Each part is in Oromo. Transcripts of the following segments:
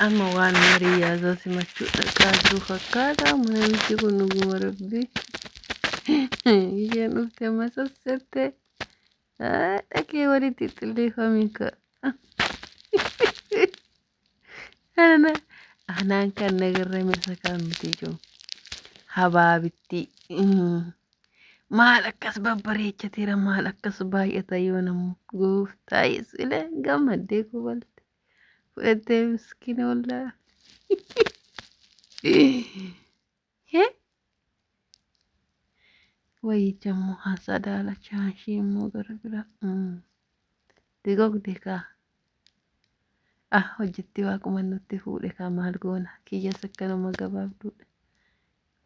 Amma waan hiriyyaasaa simachuu dhaqaa jiru fakkaata. Amma namichi kun dhuguma rabbi. Isheen dhufte amma sassette. Dhaqee walitti xilleeffame ka. Anaan kan na garrame isa kaan miti jiru. Habaabitti. Maal akkas babbareechateera maal akkas baay'ata yoo namu gooftaa yesuulee gammaddee kobalte. Fudhattee miskiina wallaa. Hee wayicha immoo haasaa daalachaa ishee immoo gara biraa. Digogde kaa. Ah hojjetti waaquma nutti fuudhe kaa maal goona kiyyas akkanuma gabaabduudha.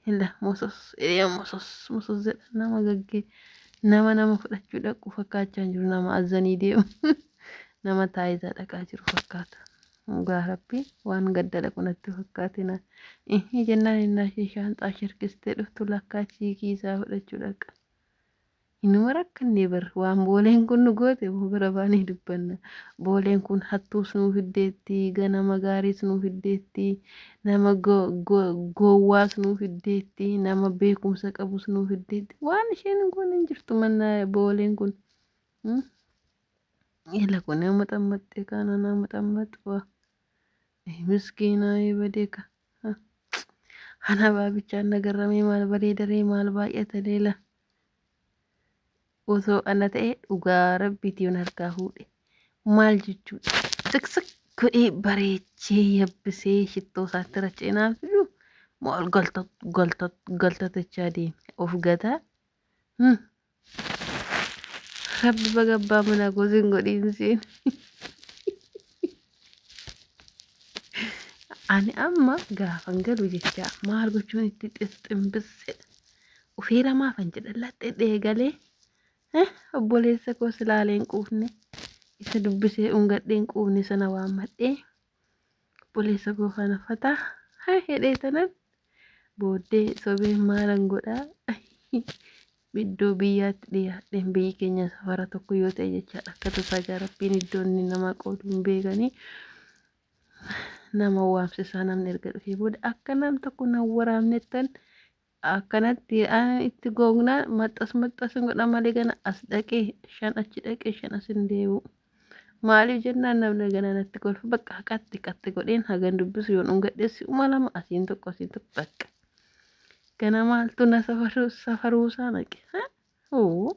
Hilla mosos hiriya mosos mosos jedha nama gaggee nama nama fudhachuu dhaqu fakkaachaa hin jiru nama azzanii deemu nama taayitaa dhaqaa jiru fakkaata. Dhugaa rabbii waan gadda dhaqu natti fakkaatina. Ihii jennaan innaa ishee shaanxaa shirkistee dhuftu lakkaa chiikii isaa fudhachuu dhaqa. Inuma rakkanne bar waan booleen kun nu goote moo bira baanee dubbanna. Booleen kun hattuus nuu fiddeetti, ganama gaariis nuu fiddeetti, nama gowwaas nuu fiddeetti, nama beekumsa qabus nuu fiddeetti. Waan isheen hin goone hin jirtu manna booleen kun. Ila kun nama xammaxxee kaana nama xammaxxu. Miskiinaa badee ka. Ana baabichaan na garramee maal bareedaree maal baay'ata leela. Osoo ana ta'e dhugaa rabbiitii yoon harkaa fuudhe maal jechuudha. Siqsiq godhee bareechee yabbisee shittoo isaatti racee naan fidu maal galtat galtat galtatachaa deeme of gataa. Rabbi baga abbaa manaa koo sin godhiin siin. Ani amma gaafan galu jecha maal gochuun itti xisximbissedha. Ufeera maafan jedha laxxedhee galee obboleessa koo silaalee hin quufne isa dubbisee dhungadhee hin quufne sana waammadhee obboleessa koo kana fataa hedhee tanan booddee sobee maalan godhaa iddoo biyyaatti dhiyaadheen biyyi keenya safara tokko yoo ta'e jechaadha akka tasaa gaa rabbiin iddoo inni namaa qoodu hin beekanii nama waamsisaa namni erga dhufee booda akka nam tokko nan waraabnettan akkanatti itti goognaa maxxas maxxas godha malee gana as dhaqee shan achi dhaqee shan as hin deebi'u. Maaliif jennaan namni gana natti kolfa bakka qatti qatti godheen hagan dubbisu yoon dhungadhe si'uma lama asiin tokko asiin tokko bakka. Gana maaltu na safaruu safaruusaa naqe. Oo.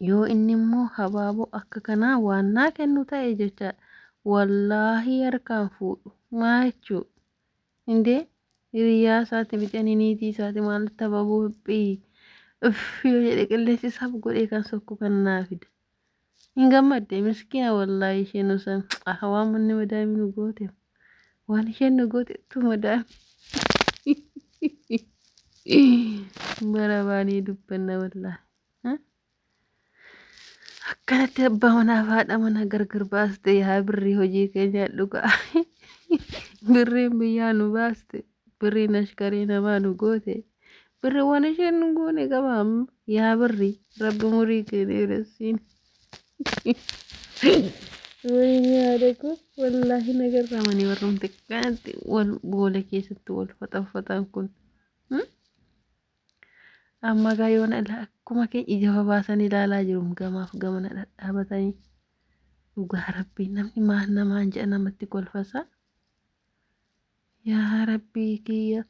Yoo inni immoo habaaboo akka kanaa waan naa kennu ta'e jecha wallaahi harkaan fuudhu maa jechuu Indee hiriyyaa isaati miti ani niitii isaati maalitti hababoo hiphii uff yoo jedhe qilleensi sab godhee kan sokku kan naa fida. Hin gammadde miskiina wallaahi isheen osan ah waan manni madaami nu goote waan isheen nu goote tu madaami. Bara baanii dubbanna wallaahi. Akkanatti abbaa manaa fi haadha manaa gargar baaste yaa birrii hojii kee nyaadhu kaa. Birriin biyyaa nu baaste birriin ashkaree namaa nu goote birri waan isheen nu goone qaba amma yaa birrii rabbi umurii kee dheeressiin. Wayini haadha koo wallaahi na garraamanii warrumti kanatti wal boola keessatti wal faxanfaxan kun. Amma gaa yoona ilaa akkuma kee ija babaasan ilaalaa jiru gamaaf gamana dhadhaabatanii dhugaa rabbii namni maal namaan jedha namatti kolfasa. Yaa rabbii kiyya.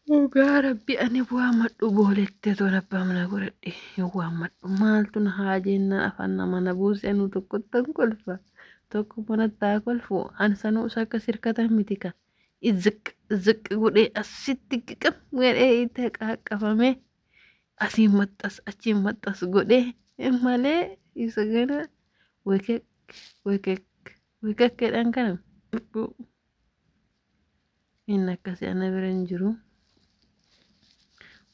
Dhugaa rabbii ani waammadhu booletti toon abbaa manaa godhadhe hin waammadhu maaltu na haa jennaan afaan nama na buuse anuu tokkottan kolfa tokko manatti haa kolfu an sanuu isa akka sirkatan miti ka ziq ziq godhee asitti qiqim godhee itti qaqqabamee asiin maxxas achiin maxxas godhee malee isa gana wekek wekek wekek jedhan kana inni akkasii ana bira hin jiru.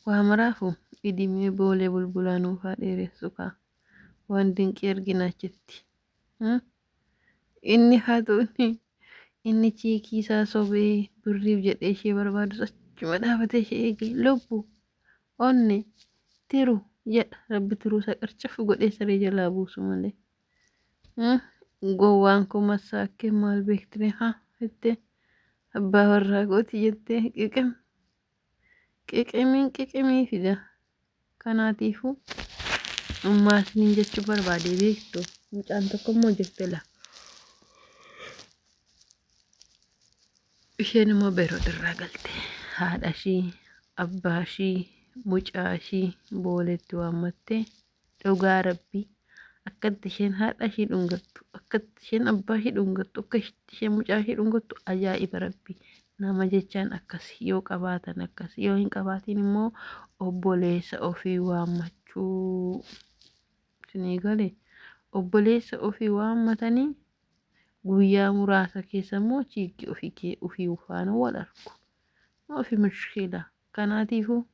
Waa maraafu idimee boolee bulbulaa nuuf haa dheeressu kaa waan dinqii argina achitti. Inni hatuun inni chiikii isaa sobee birriif jedhee ishee barbaadus achuma dhaabatee ishee eegee lubbu onne tiru jedha rabbi tiruu isaa qarcafu godhee saree jalaa buusu malee. Gowwaan kun massaakkee maal beektire haa jettee abbaa warraa kooti jettee qiqim qiqimiin qiqimii fida. Kanaatiifuu maal isiniin jechuu barbaade beektu mucaan tokko immoo jirti la. Isheen immoo Beerut irraa galte. Haadha ishii, abbaa ishii, mucaa ishii booleetti waammattee dhugaa rabbii akkatti isheen haadha ishii dhungattu, akkatti isheen abbaa ishii dhungattu, akkatti isheen mucaa ishii dhungattu ajaa'iba rabbii. Nama jechaan akkasi yoo qabaatan akkasi yoo hin qabaatiin immoo obboleessa ofii waammachuu. Isinii galee obboleessa ofii waammatanii guyyaa muraasa keessa immoo chiiqqi ofii kee ofii faana wal argu. Maafi mushkila. Kanaatiifuu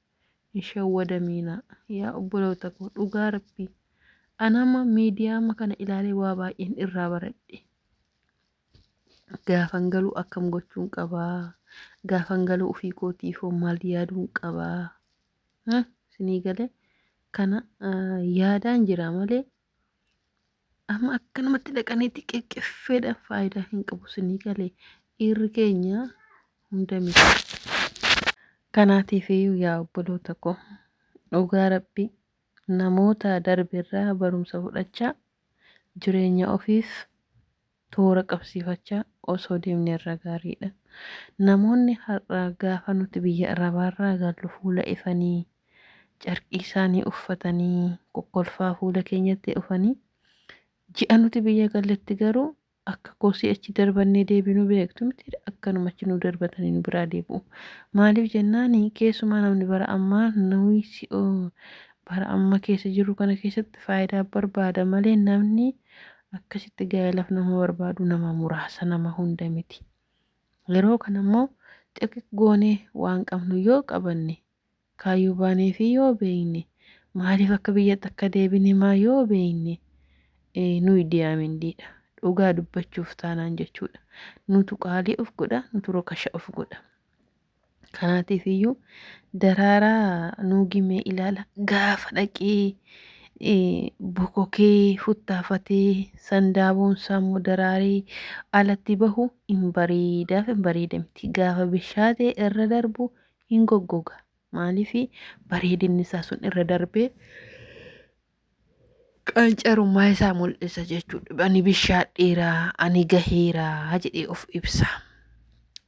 hin shawwadamiinaa yaa obboloota koo dhugaa rabbii. Anama miidiyaama kana ilaalee waa baay'een irraa baradhe. Gaafan galuu akkam gochuun qabaa? Gaafan galuu ofii kootiifoo maal yaaduun qabaa? Isinii galee kana yaadaan jira malee amma akkanumatti dhaqaniitti qeqqeffeedhaan faayidaa hin qabu isinii galee dhiirri keenya hunda miti. Kanaatiif iyyuu yaa obboloota koo dhugaa rabbii namoota darbe irraa barumsa fudhachaa jireenya ofiif toora qabsiifachaa osoo deemne irra gaariidha. Namoonni har'a gaafa nuti biyya Arabaarraa gallu fuula ifanii carqii isaanii uffatanii kokkolfaa fuula keenyatti dhufanii ji'a nuti biyya galletti garuu akka kosii achi darbannee deebinu beektu miti akkanuma achi nu darbatanii nu biraa deebi'u. Maaliif jennaani keessumaa namni bara ammaa nuyi bara amma keessa jirru kana keessatti faayidaa barbaada malee namni akkasitti gaa'elaaf nama barbaadu nama muraasa nama hunda miti. Yeroo kana immoo xiqiq goonee waan qabnu yoo qabanne kaayyoo baanee fi yoo beekne maaliif akka biyyatti akka deebine maa yoo beekne nuyi diyaamindiidha. Dhugaa dubbachuuf taanaan jechuudha. Nutu qaalii of godha, nutu rokasha of godha. Kanaatiif iyyuu daraaraa nuugii mee ilaala gaafa dhaqee bokokee futtaafatee sandaaboon isaa immoo daraaree alatti bahu hin bareedaaf hin bareeda miti. Gaafa bishaatee irra darbu hin goggoga. Maaliif bareedinni isaa sun irra darbee qancarummaa isaa mul'isa jechuudha. Ani bishaadheera, ani gaheera jedhee of ibsa.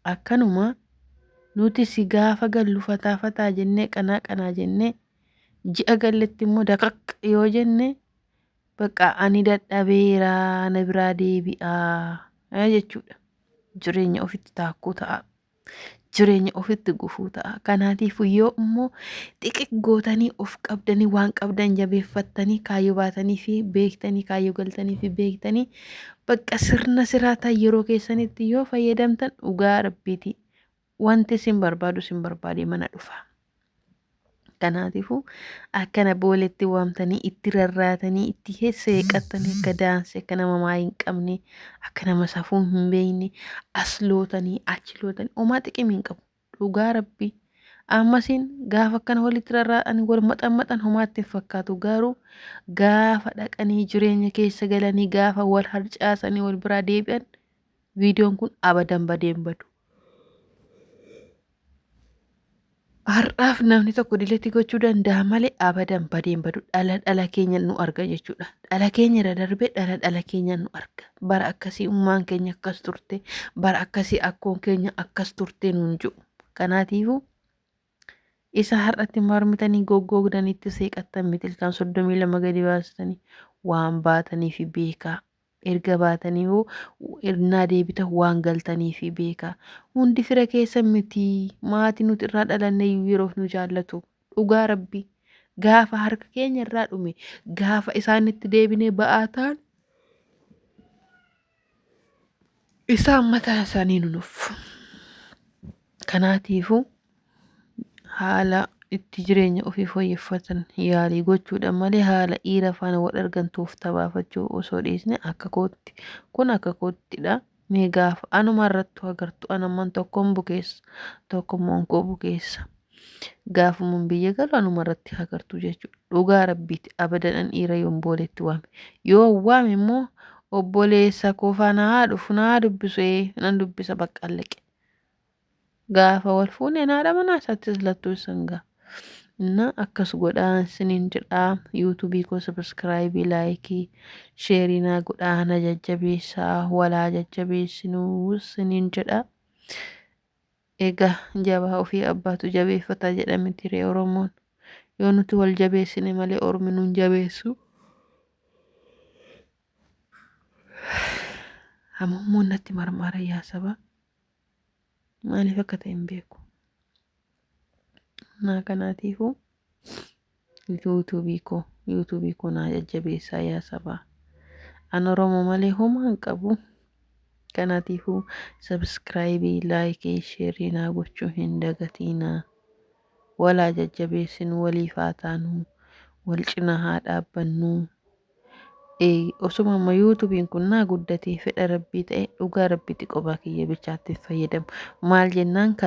Akkanuma nuti si gaafa gallu fataa fataa jennee qanaa qanaa jennee ji'a galletti immoo daqaq yoo jenne bakka ani dadhabeera na biraa deebi'aa jechuudha. Jireenya ofitti taakkuu ta'a. Jireenya ofitti gufuu ta'a. Kanaatiif yoo immoo xiqiq gootanii of qabdanii waan qabdan jabeeffattanii kaayyoo baatanii fi beektanii kaayyoo galtanii fi beektanii bakka sirna siraataa yeroo keessanitti yoo fayyadamtan dhugaa rabbiiti. Wanti isin barbaadu isin barbaadee mana dhufa. Kanaatiifuu akkana booletti waamtanii itti rarraatanii itti seeqattanii akka daansii akka nama maayii hin qabne akka nama safuu hin beekne as lootanii achi lootanii homaa xiqimii hin qabu. Dhugaa rabbii. Ammasiin gaafa akkana walitti rarraa'anii wal maxan maxan homaa itti hin fakkaatu garuu gaafa dhaqanii jireenya keessa galanii gaafa wal harcaasanii wal biraa deebi'an viidiyoon kun abadan badee hin badu. Har'aaf namni tokko diletti gochuu danda'a malee abadan badeen badu dhala dhala keenya nu arga jechuudha. Dhala keenya irra darbee dhala dhala keenya nu arga. Bara akkasii ummaan keenya akkas turte, bara akkasii akkoon keenya akkas turte nuun jedhu. Kanaatiifuu isa har'atti marmitanii goggoogdanitti seeqattan miti ilkaan 32 gadi baastanii waan baatanii fi beekaa. Erga baatanii hoo ernaa deebitan waan galtaniifi beekaa. Hundi fira keessan miti. Maati nuti irraa dhalanne iyyuu yeroof nu jaallatu. Dhugaa rabbi. Gaafa harka keenya irraa dhume, gaafa isaanitti deebinee ba'aa taanu, isaan mataa isaanii nu nuffu. Kanaatiifuu haala itti jireenya ofii fooyyeffatan yaalii gochuudha malee haala dhiira faana wal argan tooftaa baafachuu osoo dhiisne akka kootti kun akka koottidha. Mee gaafa anuma irrattu agartu anamman tokkoon bukeessa tokkommoon koo bukeessa. Gaafuman biyya galu anuma irratti agartu jechuudha. Dhugaa rabbiiti abadan an dhiira yoon booletti waame. Yoo waame immoo Obboleessa koo faana haa dhufu naa dubbisu ee nan dubbisa bakka alleqe. Gaafa wal fuune haadha manaa isaattis lattuu isan gaa. Inna akkas godhaa isiniin jedhaa yuutuubii koo sabiskiraayibii laayikii sheerii naa godhaa na jajjabeessaa walaa jajjabeessinuu isiniin jedhaa. Egaa jabaa ofii abbaatu jabeeffata jedha miti ree Oromoon. Yoo nuti wal jabeessine malee ormi nun jabeessu. Hamummoon natti marmara yaa saba. Maaliif akka ta'e hin beeku. Naa kanaatiifuu yuutuubii koo yuutuubii koo naa jajjabeessaa yaa sabaa. An Oromoo malee homaa hin qabu. Kanaatiifuu sabiskiraayibii, laayikii, sheerii naa gochuu hin dagatiinaa. Walaa jajjabeessinu waliif haa taanu. Wal cinaa haa dhaabbannuu. Osuma amma yuutuubiin kun naa guddatee fedha rabbii ta'e dhugaa rabbiitti qophaa kiyya bichaatti hin fayyadamu. Maal jennaan kan.